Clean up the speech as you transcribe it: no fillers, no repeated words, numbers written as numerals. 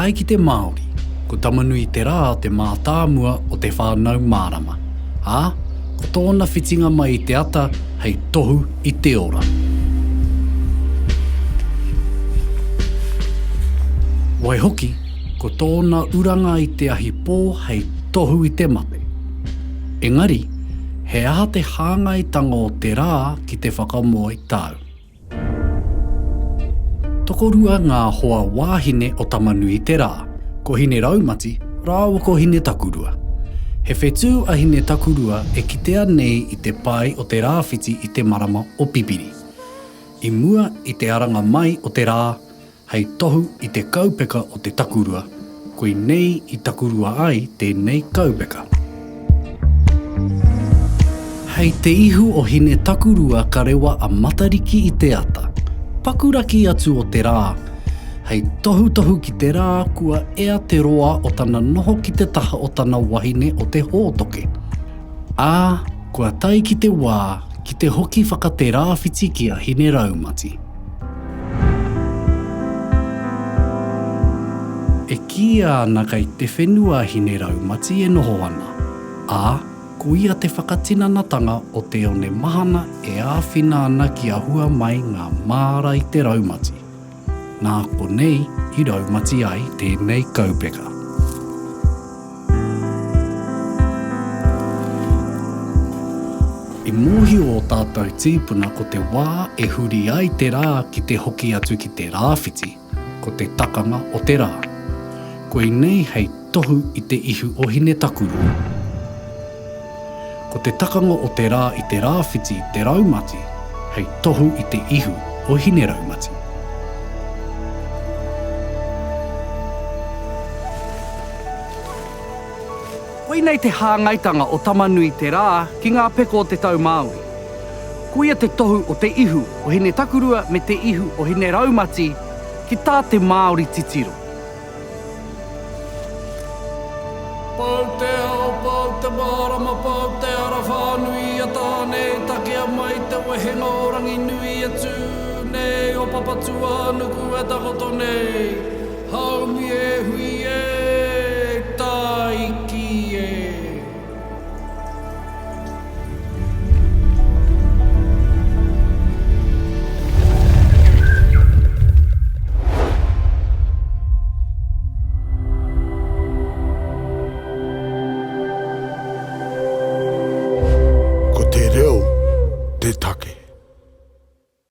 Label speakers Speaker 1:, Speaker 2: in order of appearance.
Speaker 1: ai ki te Māori, ko Tamanui-te-rā te mātāmua o te whānau mārama, ā, ko tōna whitinga mai i te ata hei tohu i te ora. Waihoki, ko tōna uranga i te ahi pō hei tohu i te mate. Engari, he aha te hāngaitanga o te rā ki te whakamoe tau? Tokorua ngā hoa wāhine o Tamanui-te-rā, ko Hine-raumati rāua ko Hine-takurua. He whetū a Hine-takurua e kitea nei i te pae o te rāwhiti i te marama o Pipiri. I mua i te aranga mai o te rā, Hei tohu i te kaupeka o te takurua, koinei i takurua ai tēnei kaupeka. Hei te ihu o Hine Takurua ka rewa a Matariki i te ata, paku raki atu o te rā, hei tohutohu ki te rā kua ea te roa o tana noho ki te taha o tana wahine o te hōtoke. Ā, kua tae ki te wā ki te hoki whakaterāwhiti ki a Hine Raumati. E kīia ana kei te whenua a Hineraumati e noho ana, ā, ko ia te whakatinanatanga o te one mahana e āwhina ana kia hua mai ngā māra i te raumati. Nā konei i raumati ai tēnei kaupeka. I mōhio ō tātou tīpuna ko te wā e huri ai te rā ki te hoki atu ki te rāwhiti, ko te takanga o te rā. Koinei hei tohu i te ihu o Hinetakurua. Ko te takanga o te rā i te rāwhiti te raumati hei tohu i te ihu o Hineraumati.
Speaker 2: Koinei te hāngaitanga o Tamanui-te-rā ki ngā peko o te tau Māori. Koia te tohu o te ihu o Hinetakurua me te ihu o Hineraumati ki tā te Māori titiro.
Speaker 1: Pau te ao, pau te mārama, pau te ara whānui a Tāne, takea mai te wehenga o Ranginui e tū nei, o Papatūānuku e takoto nei. Haumi e hui e, tāiki e.
Speaker 3: Ko te reo te take.